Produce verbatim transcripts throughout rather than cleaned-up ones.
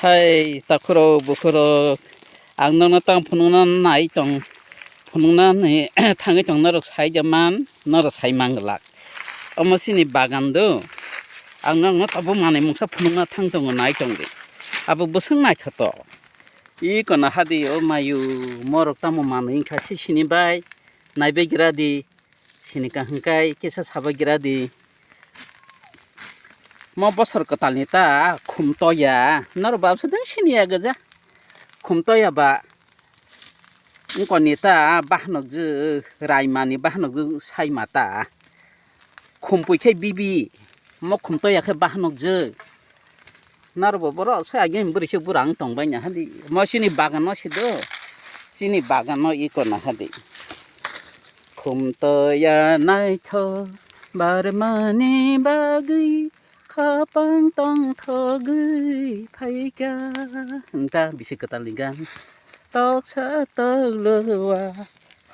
Hai takhurok bukhurok, ang nono tang phunukna nai tong, phunukna ni thangwi tong, norok sai ja man, norok sai manglak. Omo chini bagan do, ang nono tabuk manwi mungsa phunukna thang tongo, nai tong di. Abo bwswk naithotok. Iko na hadi o mayu, morok tamo manwi wngkha si sini bai, naibai gira di. Sini kaham kai kisa sabai gira di. Mo bosor kwtal ni ta khum toya. Norok bab se deng sini ya gaja. Khum toya ba. Wngkor ni ta bahanok je raima ni bahanok je saima ta. Khum pui khe bibi. Mo khum toya khe bahanok je. Narbo borok se agini bwrwi se bwrang tong bai na hadi. Mo chini bagan no se do. Chini bagan no iko na hadi. Khum toya naitho barmani bagwi khapang tong thogwi phaika. Nta bisi kwtal ni gan. Toksa toklowa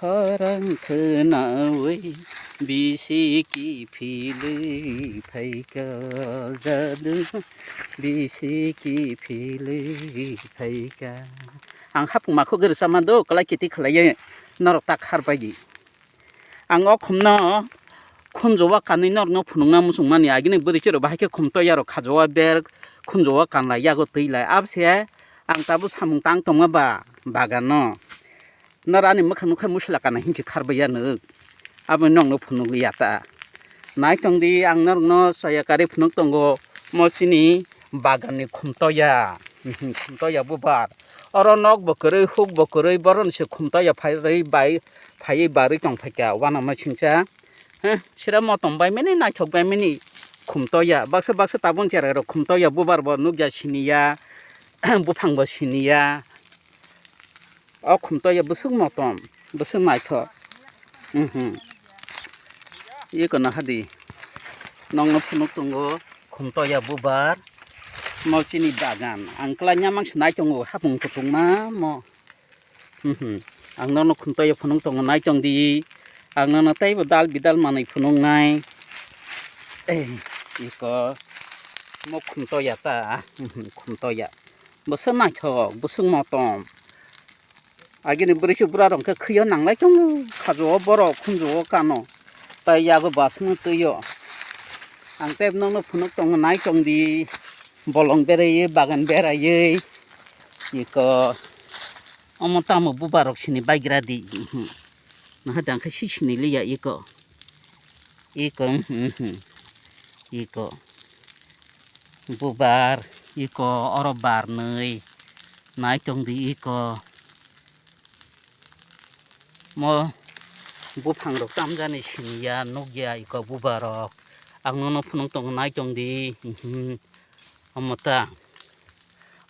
khorang khwnawi bisi kiphilwi phaika, jadu bisi kiphilwi phaika. Ang hapung makho gari sama do, kwlai kiti khwlaiwi norok ta khar bai di. Ang o khumno khunjo o kanwi norokno phunukna muchungmani, agini bwrwi chwrwi bahai khe khum toya rok khajo o ber khunjo o kanlai yago twi lai. Abse ang tabuk samung tang tongma ba bagan no. Noro ani mwkhang nukha musla kana hinsi kharbaiya nuk. Abo nokno phunukliya ta. Naitong di, ang norokno chaya karwi phunuk tongo, mo chini bagan ni khum toya. Khum toya bubar. Oro nok bo kwrwi, huk bo kwrwi, boroni se khum toya phaiwi bai, phaiwi barwi tong phaikha, uanama singcha. Sira motom bai mani, naithok bai mani khum toya. Baksa baksa tabuk cherai rok khum toya, bubar bo nukya siniya, buphang bo siniya. O khum toya bwswk motom, bwswk naithok. Mhm. Iko na hadi. Nokno phunuk tongo khum toya bubar. Mo chini bagan. Ang kwlai nyamang se nai tongo hapung kutung ma mo. Mhm. Ang nono khum toya phunuk tongo nai tong di. Ang nono teibo dal bidal manwi phunuk nai. Eh, iko mo khum toya ta. Mhm, khum toya. Bwswk naithok, bwswk motom. Agini bwrwi se bwra rok khe khwio nanglai tongo. Khajo o borok khunju o kano. Tai yago basungno twi o. Ang tei nokno phunuk tongo nai tong di. Bolong beraiwi, bagan beraiwi. Iko omo tamo bubar rok sini baigra di. Naha dang khe si sini liya iko. Iko, mhm, mhm. Iko. Bubar, iko, oro barnwi. Nai tong di iko. Mo buphang rok tamjani siniya, nukya iko bubar rok. Ang nono phunuk tongo nai tong di. Mhm. Omo ta.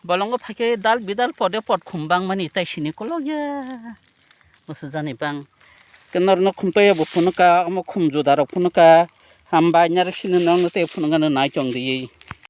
Bolongo phaikhe dal bidal pode pod khum bangmani tai sini kolokya. Bwsajani bang. Khe norokno khum toya bo phunukha, omo khum juda rok phunukha. Hambai narwk sini nokno tei phunukgano nai tong di.